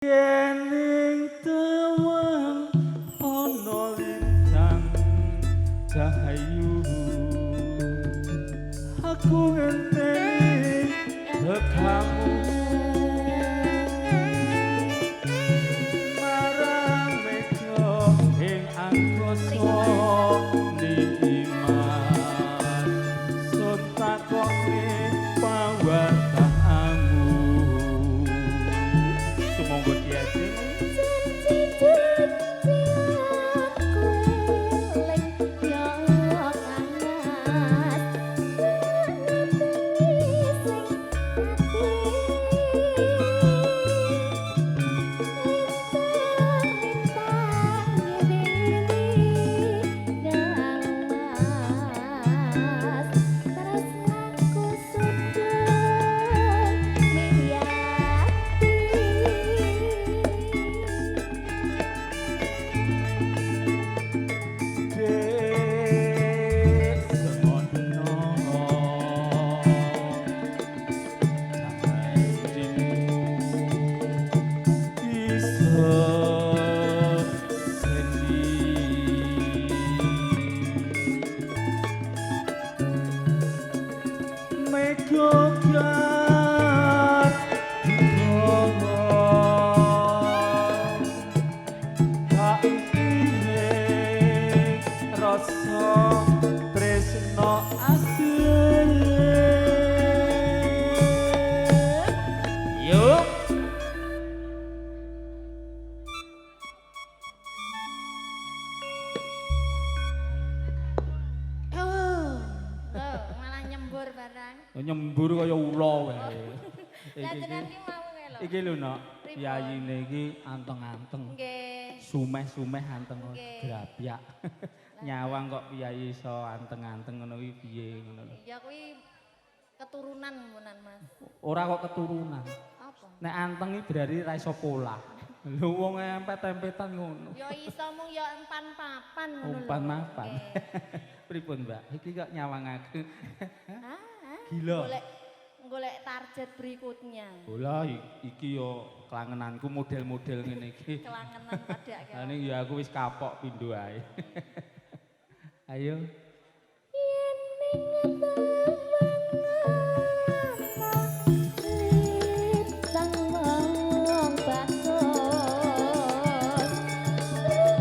Yen ing tawang ana lintang cahayu, aku ngenteni tekamu marang mega ing angkasa nimas sun takone pawatahamu sumangga diajeng. Dek semono janjimu bisa seni mego dikara tak iring rasa tresno asih. Yuk. Oh, malah nyembur barang. Nyembur kaya ula wae. Lah Iki jenengan ki mau kae lho. Iki lho, Nok, Pripun? Yayine iki anteng-anteng. Nggih. Sumeh-sumeh anteng Nggih. grabyak. Nyawang kok piyayi iso anteng-anteng ngono kuwi piye ngono lho. Ya kuwi keturunan mbunan, Mas. Ora kok keturunan. Apa? Nek anteng iki berarti ra iso polah. Lho wong empet-empetan ngono. Ya iso mung ya empan papan ngono lho. Umpan mapan. Nggih. Pripun, Mbak? Iki kok nyawang aku. Ah, ah. Gila. Golek golek target berikutnya. Bola iki yo kelangenanku model-model ngene iki. Kelangenan pada Lah ning ya aku wis kapok pindho ae. Ayo. Yen ning lintang wong bagus sing ati.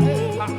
Hae, hae. Mas.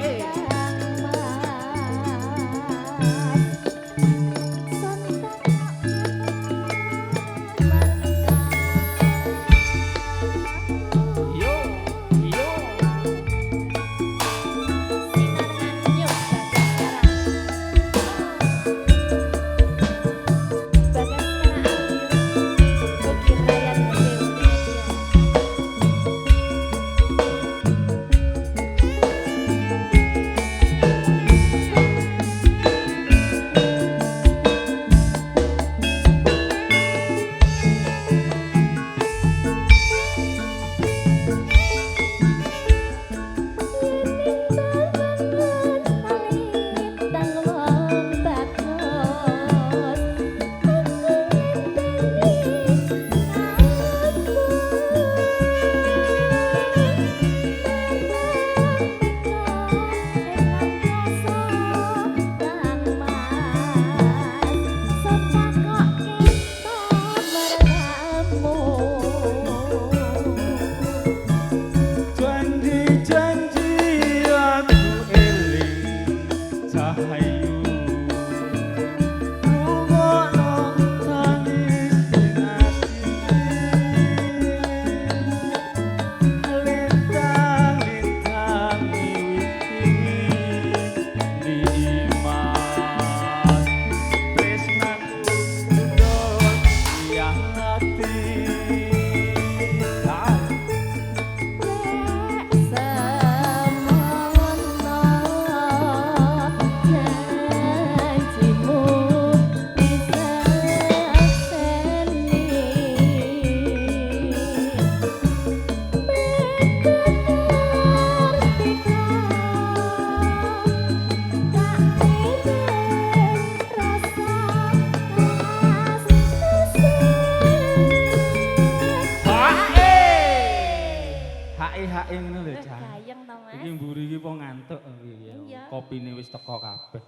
Hae-hae ngono lho, Eh, Cah. gayeng to, Mas. Iki mburi iki po ngantuk iki ya. Iya. Kopine wis teko kabeh.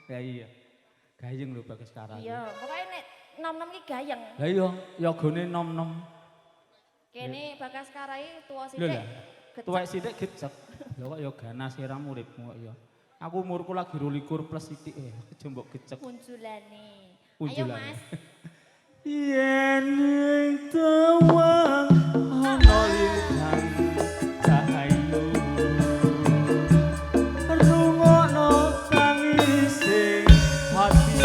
Ya iya. Gayeng lho Bagaskara iki. Iya, pokoke nek nom-nom ki gayeng. Lah iya, yogane nom-nom. Kene Bagaskara iki tuwa Lho sithik. lah. Tuwek sithik gecek. Lho kok ya ganas ora uripmu kok ya. Aku umurku lagi 22 plus sithik eh, aja mbok gecek. Punjulane. Ayo, Punjulane. Mas. Yen ing tawang ana lintang cahayu, rungokno tangise hati,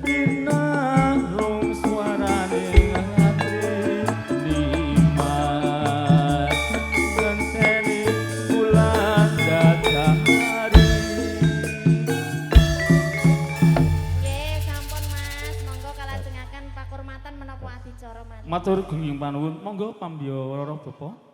pinarung suarane ati nimas ngenteni bulan dadari. Nggih, sampun Mas. Monggo kalajengaken pakurmatan menapa adicara malih. Matur gunging panuwun, monggo pambiyara Bapak.